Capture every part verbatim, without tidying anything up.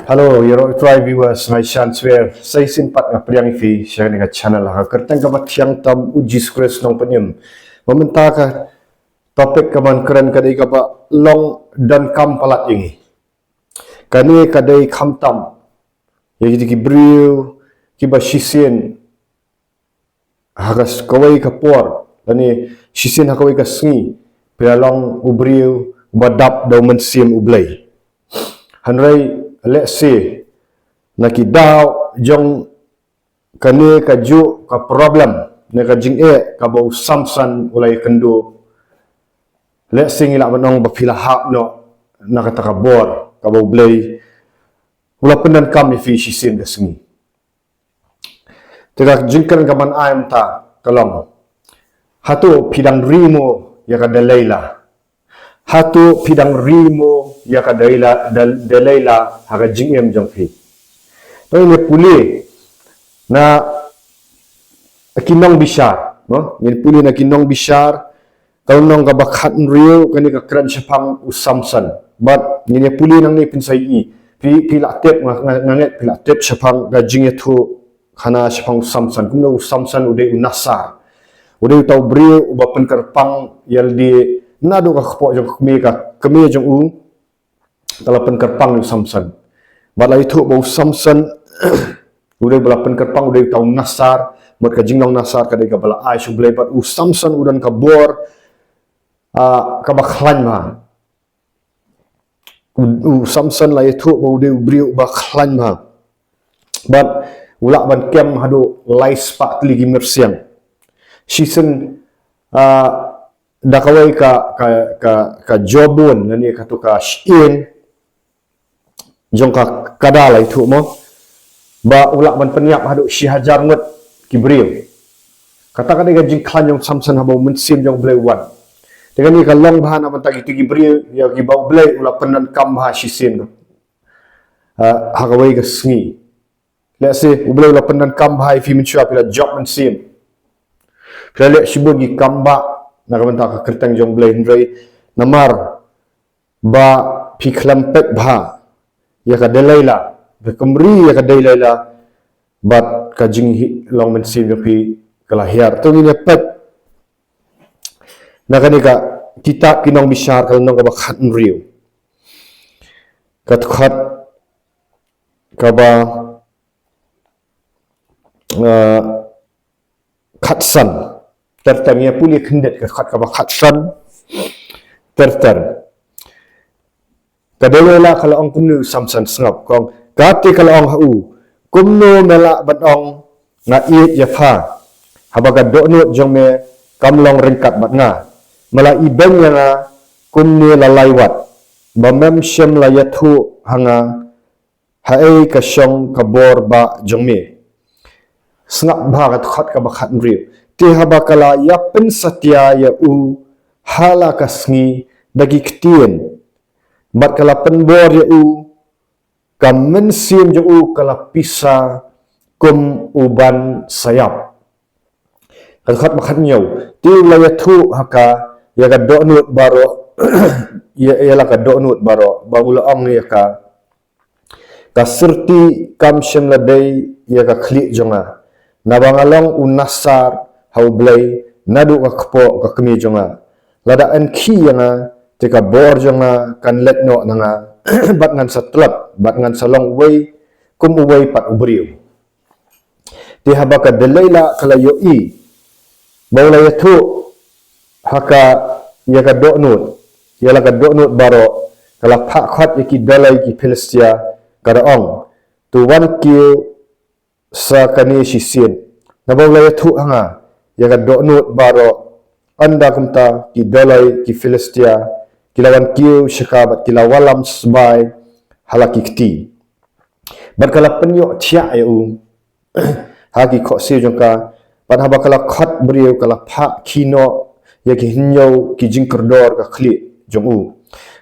Hello, ïaroh U Trai viewers, nga i Shan Swer. Sa shisien pat nga pdiang ïa phi sha kane ka channel ha ka kyrteng kaba thiang tam U Jisu Khrist Nongpynim. Mynta ka topic kaban kren ka dei kaba long donkam palat ïa ngi. Kane ka dei khamtam ïa kito ki briew kiba shisien ha ka s-, kawei ka por, lane shisien ha kawei ka sngi, phi la long u briew uba dap da u Mynsiem U Blei. Hynrei lehse na ki daw jong kane kajuh ka problem, ne ka jingeh kaba u Samson u la ïakynduh, lehse ngi lah ban ong ba phi la hap noh na kata ka bor kaba U Blei u la pyndonkam ïa phi shisien ka sngi. Te ka jingkren kaban ai mynta ka long, hato phi dang ri mo ïa ka Delilah? Hato phi dang ri mo ïa ka Delilah, Del-, Delilah ha ka jingim jong phi? To ngin ïa pule na ki nongbishar, no? Ngin pule na ki nongbishar, ka lynnong kaba khathynriew, kane ka kren shaphang u Samson. Bad ngin ïa pule nangne, phin sa ïohi. Phi, phi lah tip, nga, nga, nga ngeit phi lah tip shaphang ka jingïathuh khana shaphang u Samson. Kumno u Samson u dei u Nasar. U dei uta u briew uba pynkyrpang ïa lade naduh ka kpoh jong ka kmie, ka kmie jong u ka la pynkyrpang ïa u Samson. Bad la ïathuh ba u Samson u dei ba la pynkyrpang, u dei uta u Nasar, bad ka jinglong Nasar ka dei kaba la ai sha U Blei, bad u Samson u don ka bor, ah, kaba khlaiñ bha. U, u Samson la ïathuh ba u dei u briew uba khlaiñ bha. Bad u lah ban kem haduh lai spah tylli ki myrsiang. Shisien, ah, da kawei ka, ka, ka, ka jawbun, lane kato ka shyieng jong ka kada, la ïathuh mo, ba u lah ban pynïap haduh shi hajar ngut ki briew. Kata ka dei ka jingkhlaiñ jong u Samson haba u Mynsiem jong U Blei u wan. Te kane ka long bha na bynta kito ki briew ïa kiba U Blei u la pyndonkam bha shisien, ah, ha kawei ka sngi. Lehse U Blei u la pyndonkam bha ïa phi mynshuwa, phi la jop mynsiem, phi la leh shibun ki kam bah na ka bynta ka kyrteng jong U Blei, hynrei namar ba phi khlem peit bha ïa ka Delilah, phi khlem ri ïa ka Delilah, bad ka jinglong mynsiem jong phi ka la hiar. To ngin ïa peit na kane ka kitab ki nongbishar, ka lynnong kaba khathynriew, ka dkhot kaba, ah, khatsan. Ter ter, ngin ïa pule khyndiat ka dkhot kaba khatsan ter ter. Ka Delilah ka la ong kumne ïa u Samson, sngap, ka ong, kata ka la ong ha u, kumno me lah ban ong nga ïeit ïa pha, haba ka dohnud jong me kam long ryngkat bad nga? Me la ibeiñ ïa nga kumne la lai wat, ba mem shym la ïathuh ha nga haei ka shong ka bor bah jong me. Sngap bha ka dkhot kaba khathynriew. Te haba ka la ïa pynsatia ïa u ha la ka sngi da ki ktien, bad ka la pynbor ïa u, ka mynsiem jong u ka la pisa kum u ban sa ïap. Ka dkhot ba khathynñiew. Te u la ïathuh ha ka ïa ka dohnud baroh, ïa, ïa la ka dohnud baroh, ba u la ong ïa ka, ka syrti kam shym la dei ïa ka khlieh jong nga, naba nga long u Nasar ha U Blei naduh ka kpoh ka kmie jong nga. Lada yn khih ïa nga, te ka bor jong nga kan leit noh na nga, bad ngan sa tlot, bad ngan sa long uwei kum uwei pat u briew. Te haba ka Delilah ka la ïohi ba u la ïathuh ha ka ïa ka dohnud, ïa la ka dohnud baroh, ka la phah khot ïa ki dolloi ki Philistia, ka da ong, to wan kiew sa kane shisien. Naba u la ïathuh ha nga ïa ka dohnud baroh, ynda kumta ki dolloi ki Philistia ki la wan kiew sha ka bad ki la wallam sbai ha la ki kti. Bad ka la pynïohthiah ïa u ha ki khohsiew jong ka, bad haba ka la khot briew ka la phah khih noh ïa ki hynñiew ki jingkordor ka khlieh jong u.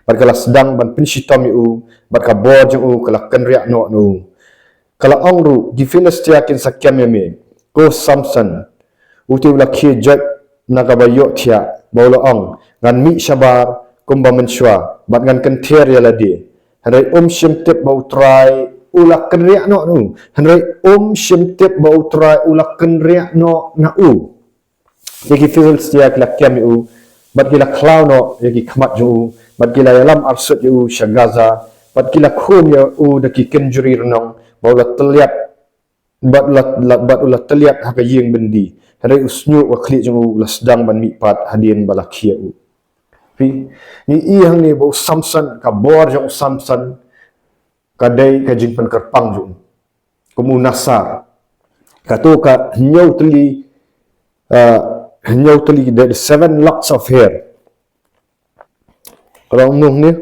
Bad ka la sdang ban pynshitom ïa u, bad ka bor jong u ka la kynriah noh na u. Ka la ong ruh, ki Philistia kin sa kem ïa me. Ko Samson, u te u la khie joit na kaba ïohthiah, ba u la ong, ngan mih shabar kumba mynshuwa, bad ngan kynther ïa lade. Hynrei um shym tip ba U Trai u la kynriah noh na u. Hynrei um shym tip ba U Trai u la kynriah noh na u. Ïa ki Philistia ki la kem ïa u, bad ki la khlaw noh ïa ki khmat jong u, bad ki la ïalam arsut ïa u sha Gaza, bad ki la khum ïa u da ki kynjri rnong, ba u la tylliat, bad u la, la, bad u la tylliat ha ka ïing byndi. Hynrei u shñiuh ka khlieh jong u la sdang ban mihpat hadien ba la khie u. Phi, ngi i hangne ba u Samson, ka bor jong u Samson, ka dei ka jingpynkyrpang jong u. Kum u Nasar. Kato ka hynñiew tylli, uh, hynñiew tylli, the seven locks of hair. Ka long nung ni.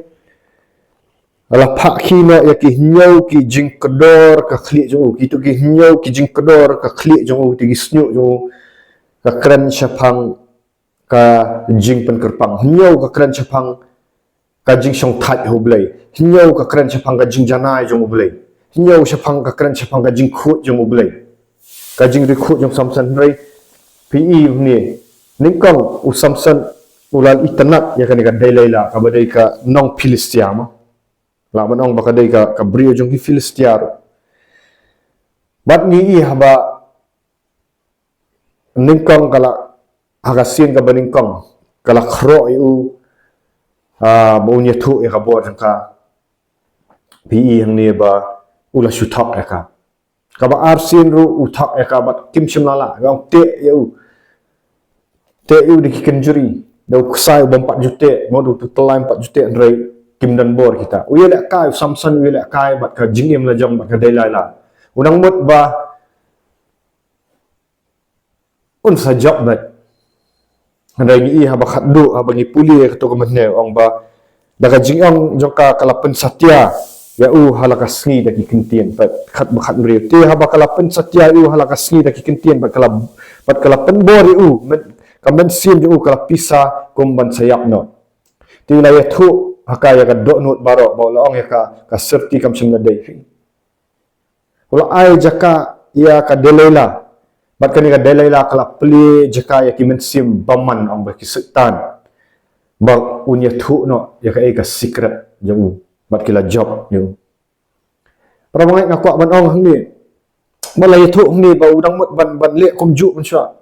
La phah khie noh ïa ki hynñiew ki jingkdor ka khlieh jong u. Kito ki hynñiew ki jingkdor ka khlieh jong u, kito ki shñiuh jong u, ka kren shaphang ka jingpynkyrpang. Hynñiew ka kren shaphang ka jingshongthait ha U Blei. Hynñiew ka kren shaphang ka jingjanai jong U Blei. Hynñiew shaphang ka kren shaphang ka jingkhuid jong U Blei. Ka jingri khuid jong Samson. Hynrei phi i hangne, nyngkong u Samson u la itynnad ïa kane ka Delilah, kaba dei ka nong Philistia mo. Lah ban ong ba ka dei ka, ka briew jong ki Philistia ruh. Bad ngi i haba nyngkong ka la, ha ka sien kaba nyngkong, ka la khroh ïa u, ah, ba un ïathuh ïa ka bor jong ka. Phi i hangne ba u la shu thok ïa ka. Kaba ar sien ruh u thok ïa ka bad kim shym la lah, ka ong teh ïa u. Teh ïa u da ki kynjri, da u ksai u bym pat ju teh, mo da u tyllai ym pat ju teh, hynrei kim don bor kita. U ïalehkai, u Samson u ïalehkai bad ka jingim la jong bad ka Delilah. U nang mut ba un sa jop bad. Hynrei ngi i haba khatduh, haba ngi pule kato ka mynne, ong ba da ka jingong jong ka, ka la pynsatia ïa u ha la ka sngi da ki ktien, bad khat ba khathynriew. Te haba ka la pynsatia ïa u ha la ka sngi da ki ktien, bad ka la, bad ka la pynbor ïa u, myn-, ka mynsiem jong u ka la pisa kum ban sa ïap noh. Te u la ïathuh ha ka ïa ka dohnud baroh, ba u la ong ïa ka, ka syrti kam shym la dei phi. U la ai jaka ïa ka Delilah. Bad kane ka Delilah ka la plie jaka ïa ki mynsiem bymman, ong ba ki Soitan, ba un ïathuh noh ïa kaei ka secret jong u. Bad ki la jop ïa u. Para bangeit, nga kwah ban ong hangne, ba la ïathuh hangne ba u dang mut ban, ban leh kumjuh mynshuwa.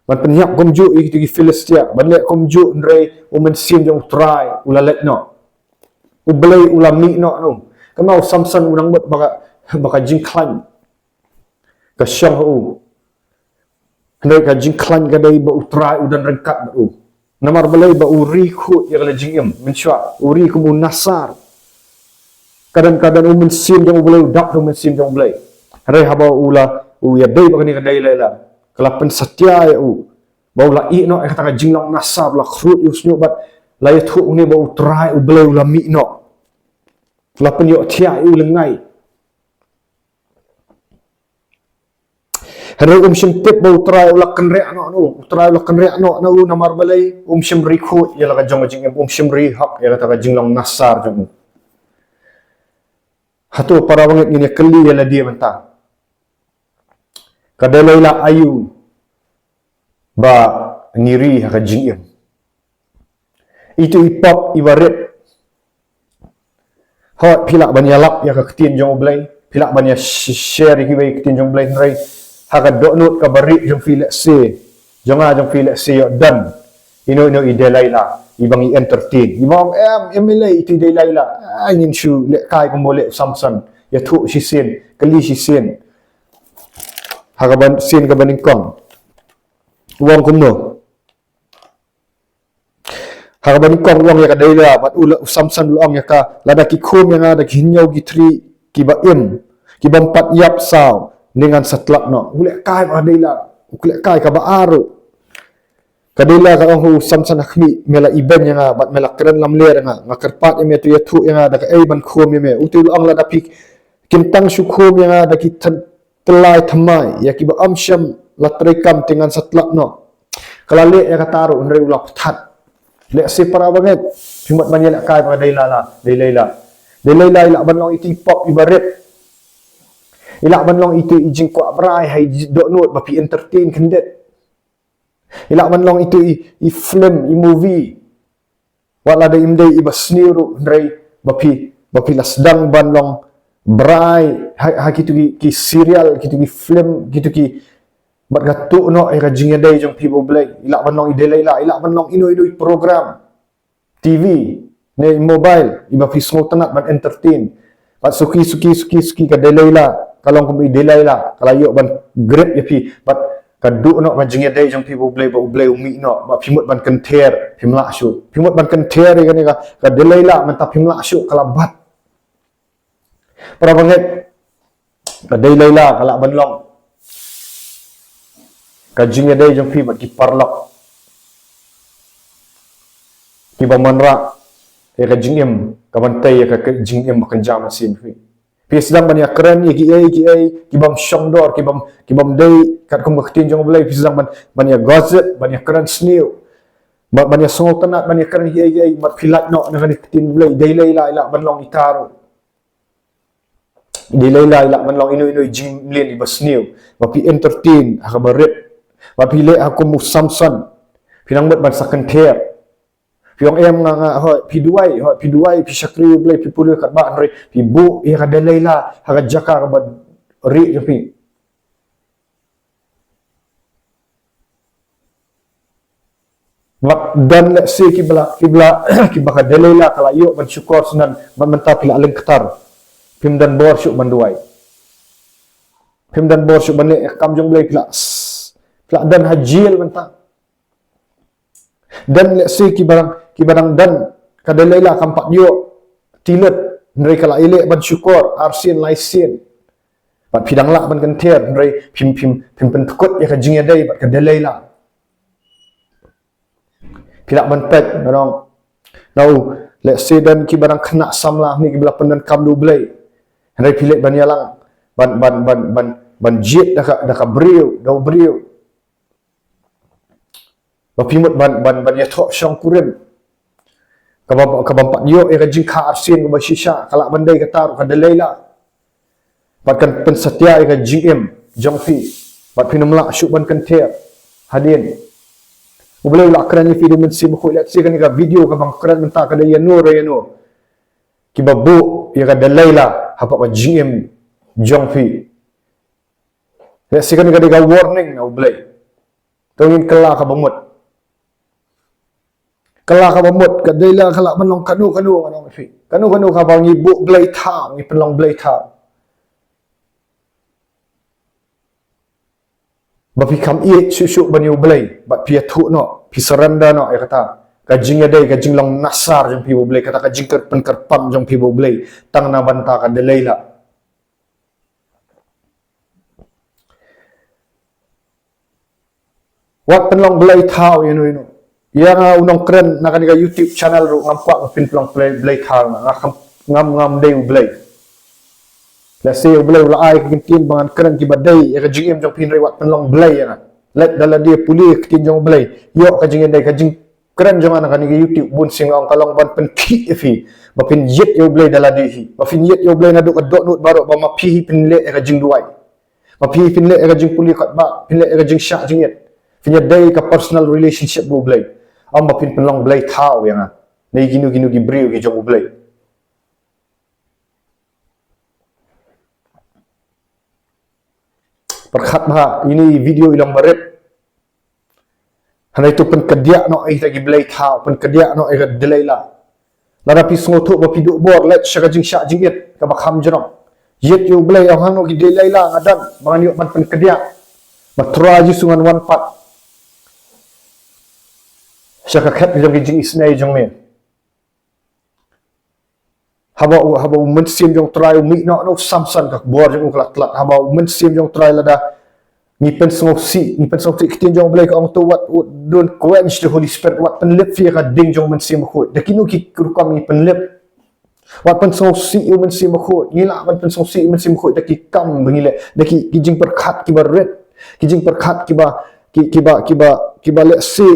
Ban pynïap kumjuh ïa kito ki Philistia, ban leh kumjuh, hynrei u mynsiem jong U Trai u la leit noh. U Blei u la mih noh na u. Kane u Samson u nang mut ba ka, ba ka jingkhlaiñ ka shong ha u. Hynrei ka jingkhlaiñ ka dei ba U Trai u don ryngkat bad u. Namar balei? Ba u ri khuid ïa ka la jingim mynshuwa, u ri kum u Nasar. Ka don, ka don u Mynsiem jong U Blei, u dap da u Mynsiem jong U Blei. Hynrei haba u la, u ïadei bad kane ka Delilah, ka la pynsatia ïa u ba u la ïeh noh ïa kata ka jinglong Nasar, la khrud ïa u shñiuh bad la ïathuh hangne ba U Trai U Blei u la mih noh. La pynïohthiah ïa u lyngngai. Hynrei um shym tip ba U Trai u la kynriah noh na u. U Trai u la kynriah noh na u namar balei? Um shym ri khuid ïa la ka jong ka jingim, um shym ri hok ïa kata ka jinglong Nasar jong u. Hato para bangeit, ngin ïa kylli ïa lade mynta, ka Delilah aïu ba ngi ri ha ka jingim? Itu i pop iba rit. Hooid, phi lah ban ïalap ïa ka ktien jong U Blei, phi lah ban ïa sh-, share ïa kiwei ktien jong U Blei, hynrei ha ka dohnud kaba rit jong phi, lehse jong nga, jong phi, lehse ïoh don ino ino i Delilah iba ngi entertain, iba ong em em i lei itu i Delilah. Ah, ngin shu lehkai kumba leh u Samson, ïathuh shisien, kylli shisien. Ha kaba sien kaba nyngkong u ong kumno? Ha kaba nyngkong u ong ïa ka Delilah, bad u la, u Samson u la ong ïa ka, lada ki khum ïa nga da ki hynñiew ki thri kiba im, ki bym pat ïap saw, ne ngan sa tlot noh. U lehkai bad ka Delilah, u lehkai kaba ar ruh. Ka Delilah ka ong ha u Samson ha khmih, me la ibeiñ ïa nga bad me la kren lamler ïa nga. Nga kyrpad ïa me, to ïathuh ïa nga da kaei ban khum ïa me. Uto u la ong, lada phi kyntang shu khum ïa nga da ki tyn-, tyllai thymmai ïa kiba ym shym la treikam, te ngan sa tlot noh. Ka la leh ïa kata ruh hynrei u la pthat. Lehse para bangeit, phi mut ban ïalehkai bad ka Delilah, Delilah. Delilah i lah ban long itu i pop iba rit. I lah ban long itu i jingkwah brai ha i dohnud ba phi entertain khyndiat. I lah ban long itu i, i film, i movie. Wat lada im dei iba sniew ruh, hynrei ba phi Ba phi la sdang ban long brai ha, ha kitu ki, ki serial, kitu ki film, kitu ki, bad ka tuh noh ïa ka jingïadei jong phi bad U Blei. I lah ban long i Delilah, i lah ban long ino ino i program T V ne mobile, iba phi sngewtynnat ban entertain. Bad suki, suki, suki, suki ka Delilah ka long kum i Delilah ka la ïoh ban grip ïa phi. Bad ka duh noh ka jingïadei jong phi bad U Blei, bad U Blei u mih noh, bad phi mut ban kynther phim lah shuh. Phi mut ban kynther ïa kane ka, ka Delilah, mynta phim lah shuh, ka la bat. Para bangeit, ka Delilah ka lah ban long ka jingïadei jong phi bad ki paralok kiba wanrah ïa ka jingim, ka ban tei ïa ka, ka jingim ba kynja mynsiem phi. Phi sdang ban ïakren ïa kiei kiei ki bym shong dor, ki bym, ki bym dei katkum ka ktien jong U Blei, phi sdang ban, ban ïa gossip, ban ïakren sniew, ban, ban ïa sngewtynnat, ban ïakren kiei kiei, bad phi lait noh na kane ka ktien U Blei. Delilah i lah ban long ita ruh. Delilah i lah ban long ino ino i jingmlien iba sniew, ba phi entertain ha kaba rit, ba phi leh ha kum u Samson, phi nang mut ban sa kynther. Phi ong em nga, nga, hooid phi duwai, hooid phi duwai, phi shakri U Blei, phi pule katba, hynrei phi buh ïa ka Delilah ha ka jaka kaba rieh jong phi. Wat don lehse kiba la, kiba la, kiba ka Delilah ka la ïoh ban shukor syndon, bad mynta phi la lyngktar. Phim don bor shuh ban duwai. Phim don bor shuh ban leh ïa ka kam jong U Blei, phi la, phi la don ha jail mynta. Don lehse kiba dang, kiba dang don ka Delilah kam pat ïoh tilut, hynrei ka la ïaleh ban shukor arsien laisien. Bad phi dang lah ban kynther, hynrei phim, phim, phim pynkut ïa ka jingïadei bad ka Delilah. Phi lah ban peit, ngan ong, na u, lehse don kiba dang khynnah samla hangne kiba la pyndonkam da U Blei, hynrei phi leit ban ïalang, ban, ban, ban, ban, ban jied da ka, da ka briew, da u briew. Ba phi mut ban, ban, ban ïathoh shongkurim. Kaba, kaba ym pat ïoh ïa ka jingkha arsien kaba shisha, ka lah ban dei kata ruh ka Delilah. Bad kan pynsatia ïa ka jingim jong phi, bad phin ym lah shuh ban kynther hadien. U Blei u la kren ïa phi da U Mynsiem Bakhuid. Lehse kane ka video kaba nga kren mynta ka dei ïano re ïano kiba buh ïa ka Delilah hapoh ka jingim jong phi. Lehse kane ka dei ka warning na U Blei. To ngin kylla kaba mut. Kylla kaba mut, ka Delilah ka lah ban long kano kano, ngan ong ïa phi. Kano kano kaba ngi buh blei thaw, ngi pynlong blei thaw. Ba phi kham ïeit shuh shuh ban ïa U Blei, bad phi ïathuh noh, phi surrender noh ïa kata ka jingïadei, ka jinglong nasar jong phi bad U Blei, kata ka jingkyrpang kyrpang jong phi bad U Blei, tang na bynta ka Delilah. Wat pynlong blei thaw ïano ïano. Ïa nga u nongkren na kane ka YouTube channel ruh ngam kwah ba phin pynlong blei, blei thaw, nga kham, ngam, ngam dei U Blei. Lehse U Blei u la ai ka ktien ba ngan kren kiba dei ïa ka jingim jong phi, hynrei wat pynlong blei ïa nga. Leit da lade pule ka ktien jong U Blei. Ïoh ka jingïadei, ka jing kren jong nga na kane ka YouTube bun sien nga ong ka long ban pynkhih ïa phi ba phin ïeit ïa U Blei da lade hi, ba phin ïeit ïa U Blei naduh ka dohnud baroh, ba ma phi hi phin leh ïa ka jingduwai, ma phi hi phin leh ïa ka jingpule katba, phin leh ïa ka jingshah jingit, phin ïadei ka personal relationship bad U Blei. Ym ba phin pynlong blei thaw ïa nga na kino kino ki briew ki jong U Blei. Pyrkhat bha, ine i video i long barit. Hynrei to pynkdiah noh ïa kita ki blei thaw, pynkdiah noh ïa ka Delilah. Lada phi sngewthuh ba phi duh bor, leit sha ka jingshah jingit kaba kham jrong. Ïeit ïa U Blei, ong hangno ki Delilah nga don ba ngan ïoh ban pynkdiah. Ba Trai Jisu ngan wan pat sha ka khet jong ki jingisynei jong me. Haba u, haba u Mynsiem jong Trai u mih noh na u Samson, ka bor jong u ka la tlot. Haba u Mynsiem jong Trai, lada ngi pynsngewsih, ngi pynsngewsih ka ktien jong U Blei ka ong to wat, wat, don't quench the Holy Spirit, wat pynlip ïa ka ding jong u Mynsiem Bakhuid. Da kino ki rukom ngi pynlip? Wat pynsngewsih ïa u Mynsiem Bakhuid. Ngi lah ban pynsngewsih ïa u Mynsiem Bakhuid da ki kam ba ngi leh, da ki, ki jingpyrkhat kiba rit, ki jingpyrkhat kiba, ki, kiba, kiba, kiba lehse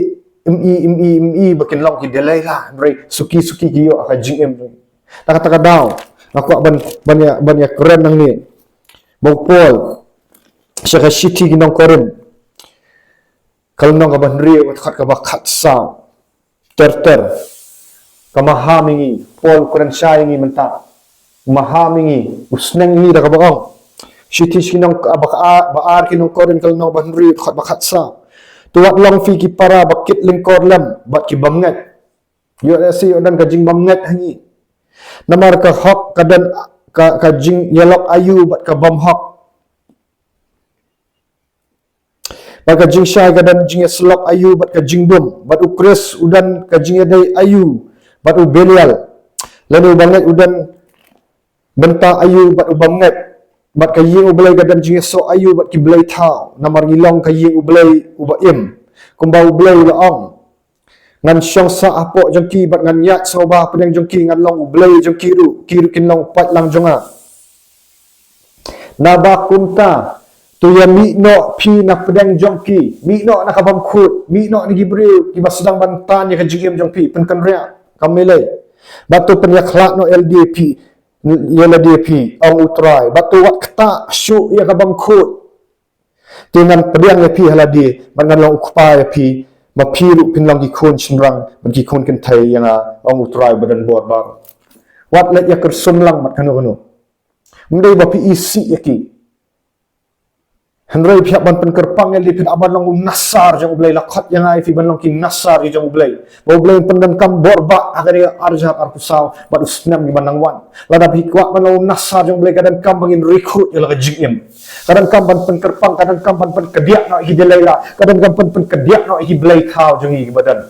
im i, im i, im i ba kin long ki Delilah, hynrei suki suki ki ïoh ka jingim. Ta kata ka daw nga kwah ban, ban ïa, ban ïakren nangne ba u Paul sha ka shithi ki nong Korinth, ka lynnong kaba hynriew, ka dkhot kaba khatsaw. Ter ter, ka maham ïa ngi, Paul u kren shai ïa ngi mynta. maham ïa ngi, u sneng ïa ngi da kaba ong. Shithi sha ki nong, ba ka, ba ar ki nong Korinth ka lynnong ba hynriew, dkhot ba khatsaw. To wat long phi ki para ba kit lyngkor lem bad ki bymngeit. Ïoh lehse ïoh don ka jingbymngeit ha ngi. Namar ka hok ka don, ka, ka jingïalok aïu bad ka bymhok. Bad ka jingshai ka don jingïasyllok aïu bad ka jingbum. Bad u Khrist u don ka jingïadei aïu bad u Belial. Lane u bymngeit u don bynta aïu bad u bymngeit. Bad ka ïing U Blei ka don jingïasoh aïu bad ki blei thaw. Namar ngi long ka ïing U Blei uba im. Kumba U Blei u la ong, ngan shong sah hapoh jong ki bad ngan ïaid sngewbha hapdeng jong ki, ngan long U Blei jong ki ruh, ki ruh kin long u paidlang jong nga. Naba kumta, to ïa mih noh phi na pdeng jong ki, mih noh na ka bymkhuid, mih noh na ki briew kiba sdang ban tan ïa ka jingim jong phi, pynkynriah kam lei lei. Bad to pynïakhlad noh ïa lade phi, ïa lade phi, ong U Trai. Bad to wat ktah shuh ïa ka bymkhuid. Te ngan pdiang ïa phi ha lade, bad ngan long U Kpa ïa phi, ba phi ruh phin long ki khun shynrang bad ki khun kynthei ïa nga, ong U Trai ba don bor baroh. Wat leit ïa kyrsum lang bad kano kano. Ym dei ba phi isih ïa ki. Hynrei phi hap ban pynkyrpang ïa lade, phi hap ban long u nasar jong U Blei. La khot ïa nga ïa phi ban long ki nasar jong U Blei. Ba U Blei un pyndonkam bor bah ha kane ka ar hajar arphew saw bad u snem uban nang wan. Lada phi kwah ban long u nasar jong U Blei, ka donkam ba ngin ri khuid ïa la ka jingim. Ka donkam ban pynkyrpang, ka donkam ban pynkdiah noh ïa ki Delilah, ka donkam ban pynkdiah noh ïa ki blei thaw jong ngi kiba don.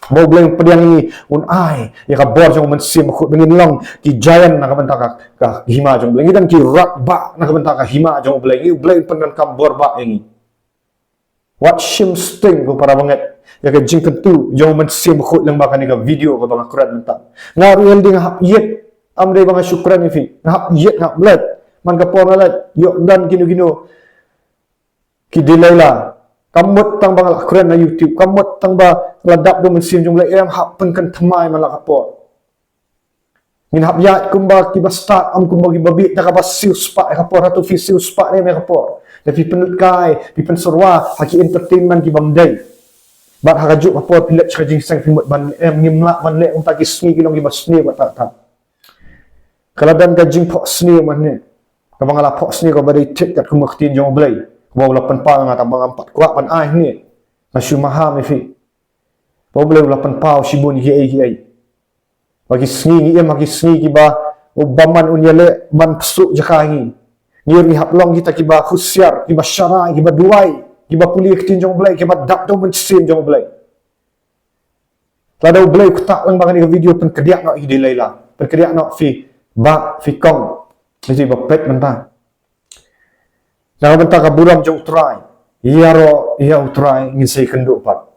Ba U Blei un pdiang ïa ngi, un ai ïa ka bor jong U Mynsiem Bakhuid ba ngin long ki giant na ka bynta ka, ka hima jong U Blei. Ngi don ki rak bah na ka bynta ka hima jong U Blei. Ngi, U Blei un pyndonkam bor bah ïa ngi. Wat shim sting ko para bangeit ïa ka jingkyntu jong U Mynsiem Bakhuid lyngba kane ka video kaba nga kren mynta. Nga ruh ïa lade nga hap ïeit, ym dei ba nga shu kren ïa phi. Nga hap ïeit, nga hap leit. Man ka por nga leit, ïoh don kino kino ki Delilah. Kam mut tang ba nga la kren na YouTube, kam mut tang ba la dap da U Mynsiem jong U Blei, em, hap pynkynthmai man la ka por. Ngin hap ïaid kumba kiba stad, ym kumba kiba bieit, da kaba siewspah ïa ka por. Hato phi siewspah ne em ïa ka por? Da phi pynlut kai, phi pynsyrwa ha ki entertainment kibym dei. Bad ha kajuh ka por phi leit sha ka jingïaseng phi mut ban, em, ngim lah ban leh kumta, ki sngi ki long kiba sniew bad tad tad. Ka la don ka jingphohsniew mynne, kaba nga la phohsniew kaba dei thik katkum ka ktien jong U Blei, kaba u la pynpaw ïa nga, tang ba ngam pat kwah ban ai hangne. Nga shu maham ïa phi ba U Blei u la pynpaw shibun kiei kiei. Ba ki sngi ngi im ha ki sngi kiba u bymman un ïaleh ban pynsuh jaka ïa ngi. Ngi ruh ngi hap long kita kiba husiar, kiba sharai, kiba duwai, kiba pule ka ktien jong U Blei, kiba dap da U Mynsiem jong U Blei. Lada U Blei u ktah lyngba kane ka video, pynkdiah noh ïa ki Delilah, pynkdiah noh phi bah, phi kong, ïa kiba peit mynta. Na ka bynta ka burom jong U Trai, ïaroh ïa U Trai ngin sa ïakynduh pat.